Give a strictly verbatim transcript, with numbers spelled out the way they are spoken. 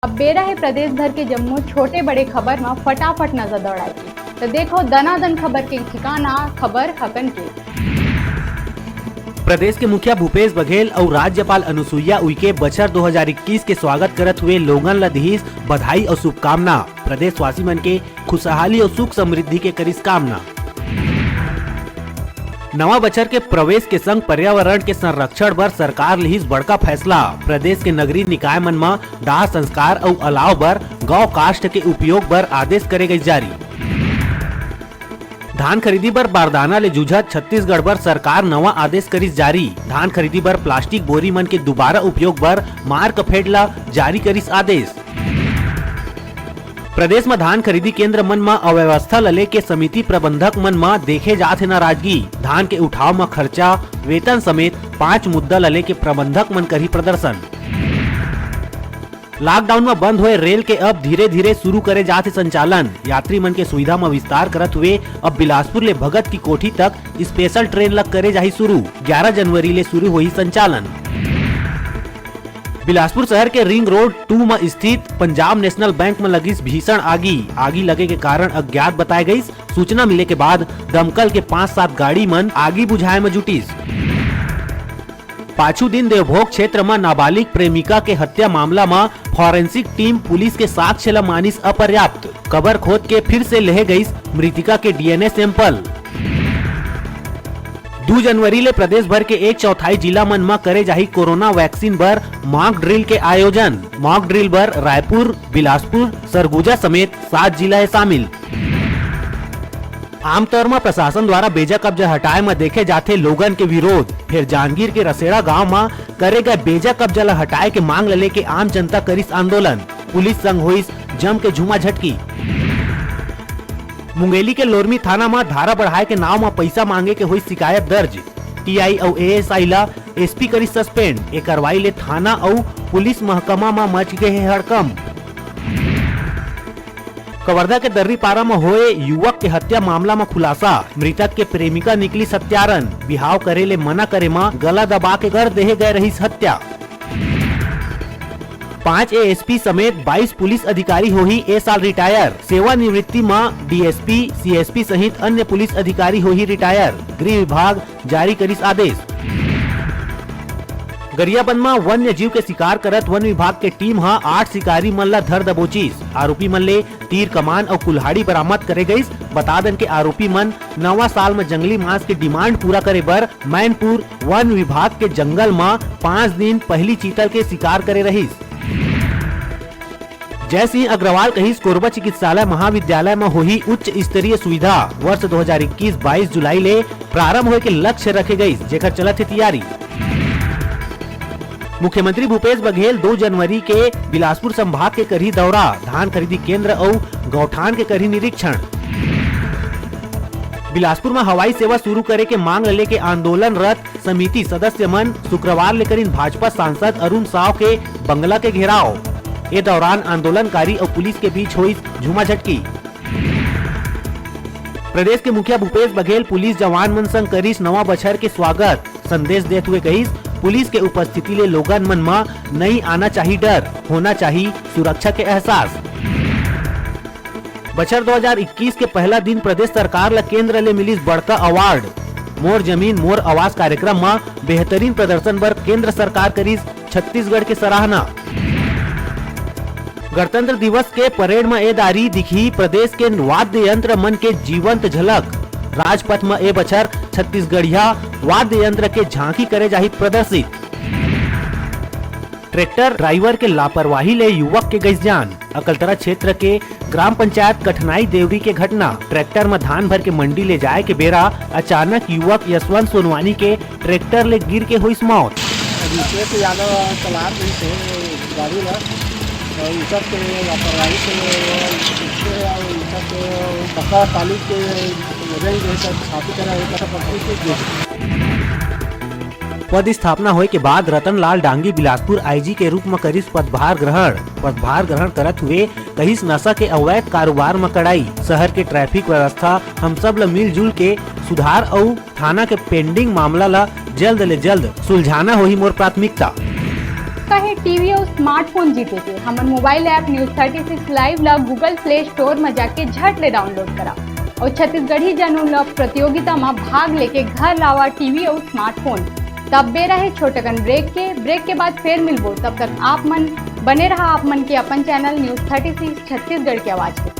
अब बेरा हे प्रदेश भर के जम्मो छोटे बड़े खबर म फटाफट नजर दौड़ाए के। त देखो दनादन खबर के ठिकाना, खबर हकन के। प्रदेश के मुखिया भूपेश बघेल अउ राज्यपाल अनुसुईया उइके बछर दो हज़ार इक्कीस के स्वागत करत हुए लोगन ल दिहिस बधाई अउ शुभकामना। प्रदेशवासी मन के खुशहाली अउ सुख समृद्धि के करिस कामना। नवा बछर के प्रवेश के संग पर्यावरण के संरक्षण बर सरकार लिहिस बड़का फैसला। प्रदेश के नगरीय निकाय मन म दाह संस्कार अउ अलाव बर गौ काष्ठ के उपयोग बर आदेश करे गइस जारी। धान खरीदी बर बारदाना ले जूझत छत्तीसगढ़ बर सरकार नवा आदेश करिस जारी। धान खरीदी बर प्लास्टिक बोरी मन के दुबारा उपयोग बर मार्कफेड ला जारी करिस आदेश। प्रदेश म धान खरीदी केंद्र मन म अव्यवस्था ल लेके समिति प्रबंधक मन म देखे जात हे नाराजगी। धान के उठाव म खर्चा, वेतन समेत पांच मुद्दा ल लेके प्रबंधक मन करही प्रदर्शन। लॉकडाउन म बंद होए रेल के अब धीरे-धीरे शुरू करे जात हे संचालन। यात्री मन के सुविधा म विस्तार करत हुए अब बिलासपुर ले भगत की कोठी तक स्पेशल ट्रेन ल करे जाही शुरू। ग्यारह जनवरी ले शुरू होही संचालन। बिलासपुर शहर के रिंग रोड टू म स्थित पंजाब नेशनल बैंक म लगिस भीषण आगी। आगी लगे के कारण अज्ञात बताए गइस। सूचना मिले के बाद दमकल के पांच सात गाड़ी मन आगी बुझाए म जुटिस। पाछू दिन देवभोग क्षेत्र म नाबालिग प्रेमिका के हत्या मामला म फॉरेंसिक टीम पुलिस के साक्ष्य ल मानिस अपर्याप्त। कबर खोद के फिर से लेहे गइस मृतिका के डीएनए सैंपल। दू जनवरी ले प्रदेश भर के एक चौथाई जिला मन म करे जाही कोरोना वैक्सीन बर मॉक ड्रिल के आयोजन। मॉक ड्रिल बर रायपुर, बिलासपुर, सरगुजा समेत सात जिला हे शामिल। आमतौर म प्रशासन द्वारा बेजा कब्जा हटाए म देखे जाथे लोगन के विरोध। फेर जांजगीर के रसेड़ा गांव म करे गए बेजा कब्जा ल हटाए के मांग ल लेके आम जनता करिस आंदोलन। पुलिस संग होइस जम के झूमा झटकी। मुंगेली के लोरमी थाना म धारा बढ़ाए के नाव म पइसा मांगे के होइस शिकायत दर्ज। टीआई अउ एएसआई ला एसपी करिस सस्पेंड। ए कार्रवाई ले थाना अउ पुलिस महकमा म मच गे हे हड़कंप। कवर्धा के दर्रीपारा म होए युवक के हत्या मामला म खुलासा, मृतक के प्रेमिका निकलिस हत्यारन, बिहाव करे ले मना करे म गला दबा के कर देहे गए रहिस हत्या। पांच एएसपी समेत बाईस पुलिस अधिकारी होही ए साल रिटायर। सेवानिवृत्ति म डीएसपी, सीएसपी सहित अन्य पुलिस अधिकारी होही रिटायर, गृह विभाग जारी करिस आदेश। गरियाबंद म वन्य जीव के शिकार करत वन विभाग के टीम ह आठ शिकारी मन ल धर दबोचिस। आरोपी मन ले तीर कमान अउ कुल्हाड़ी बरामद करे गइस। बता दन के आरोपी मन नवा साल म जंगली मांस के डिमांड पूरा करे बर मैनपुर वन विभाग के जंगल म पांच दिन पहिली चीतल के शिकार करे रहिस। जय सिंह अग्रवाल कहिस, कोरबा चिकित्सालय महाविद्यालय म होही उच्च स्तरीय सुविधा। वर्ष दो हज़ार इक्कीस बाईस जुलाई ले प्रारंभ होए के लक्ष्य रखे गइस, जेकर चलत हे तैयारी। मुख्यमंत्री भूपेश बघेल दो जनवरी के बिलासपुर संभाग के करही दौरा, धान खरीदी केंद्र अउ गौठान के करही निरीक्षण। बिलासपुर म हवाई सेवा शुरू करे के मांग ल लेके आंदोलनरत समिति सदस्य मन शुक्रवार ले करिन भाजपा सांसद अरुण साव के बंगला के घेराव। ए दौरान आंदोलनकारी अउ पुलिस के बीच होइस झूमाझटकी। प्रदेश के मुखिया भूपेश बघेल पुलिस जवान मन संग करिस नवा बछर के स्वागत। संदेश देत हुए कहिस, पुलिस के उपस्थिति ले लोगन मन म नइ आना चाही डर, होना चाही सुरक्षा के एहसास। बछर दो हज़ार इक्कीस के पहला दिन प्रदेश सरकार ल केंद्र ले मिलिस बड़का अवार्ड। मोर जमीन मोर आवास कार्यक्रम म बेहतरीन प्रदर्शन बर केंद्र सरकार करिस छत्तीसगढ़ के सराहना। गणतंत्र दिवस के परेड म ए दारी दिखही प्रदेश के वाद्य यंत्र मन के जीवंत झलक। राजपथ म ए बछर छत्तीसगढ़िया वाद्य यंत्र के झांकी करे जाही प्रदर्शित। ट्रैक्टर ड्राइवर के लापरवाही ले युवक के गइस जान। अकलतरा क्षेत्र के ग्राम पंचायत कठनाई देवरी के घटना। ट्रैक्टर म धान भर के मंडी ले जाए के बेरा अचानक युवक यशवंत सोनवानी के ट्रैक्टर ले गिर के होइस मौत। अभिषेक यादव चलात रहिस हे गाड़ी ला, अउ ऊपर के लापरवाही से गिरथे अउ ऊपर के पक्का टाली के वजन जो है सब छाती करा है, पता पकड़ी के गिर। पद स्थापना होए के बाद रतनलाल डांगी बिलासपुर आईजी के रूप म करिस पदभार ग्रहण। पदभार ग्रहण करत हुए कहिस, नशा के अवैध कारोबार म कड़ाई, शहर के ट्रैफिक व्यवस्था, हम सब ल मिलजुल के सुधार अउ थाना के पेंडिंग मामला ल जल्द ले जल्द सुलझाना होही मोर प्राथमिकता। का हे टीवी अउ स्मार्टफोन जीते के? हमर mobile app news thirty six live ला Google Play Store म जाके झट ले डाउनलोड करा अउ छत्तीसगढ़ी जनउन ला प्रतियोगिता म भाग लेके घर लावा टीवी अउ स्मार्टफोन। तब बेरा हे छोटकन ब्रेक के। ब्रेक के बाद फेर मिलबो, तब तक आप मन बने रहा आप मन के अपन channel news thirty six Chhattisgarh के आवाज के।